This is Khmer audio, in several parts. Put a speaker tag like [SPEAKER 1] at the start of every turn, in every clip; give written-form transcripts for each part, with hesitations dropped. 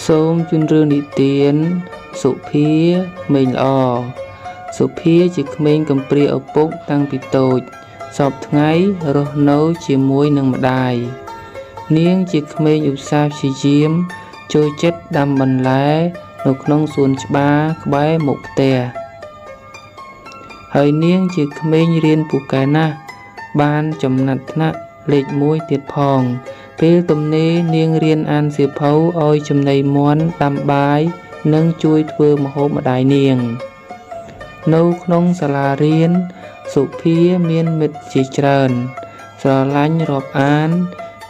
[SPEAKER 1] សូមជូនរឿងនិទានសុភាក្មេងល្អសុភាជាក្មេងកំព្រាឪពុកតាំងពីតូចសព្វថ្ងៃរស់នៅជាមួយនឹងម្ដាយនាងជាក្មេងឧស្សាហ៍ព្យាយាមចូលចិត្តដាំបន្លែនៅក្នុងសួនច្បារក្បែរមុខផ្ទះហើយនាងជាក្មេងរៀនពូកែណាស់បានចំណាត់ថ្នាក់លេខ1ទៀតផងពេលទំនេរនាងរៀនអានសៀវភៅឲ្យចំណីមាន់ដាំបាយនិងជួយធ្វើម្ហូបម្ដាយនាងនៅក្នុងសាលារៀនសុភាមានមិត្តជាច្រើនស្រឡាញ់រាប់អាន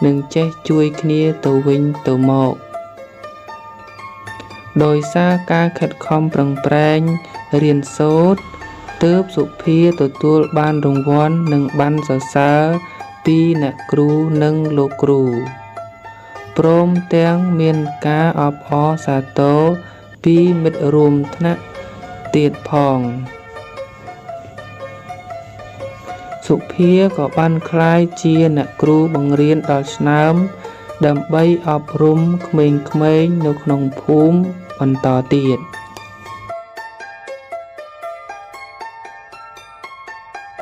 [SPEAKER 1] និងចេះជួយគ្នាទៅវិញទៅមកដោយសារការខិតខំប្រឹងប្រែងរៀនសូត្រទើបសុភាទទួលបានរង្វាន់និងបានសរសើរពីអ្នកគ្រូនិងលោកគ្រូព្រមទាំងមានការអបអរសាទរពីមិត្តរួមថ្នាក់ទៀតផងសុភាក៏បានក្លាយជាអ្នកគ្រូបង្រៀនដល់ឆ្នើមដើម្បីអប់រំក្មេងៗនៅក្នុងភូមិបន្តទៀត។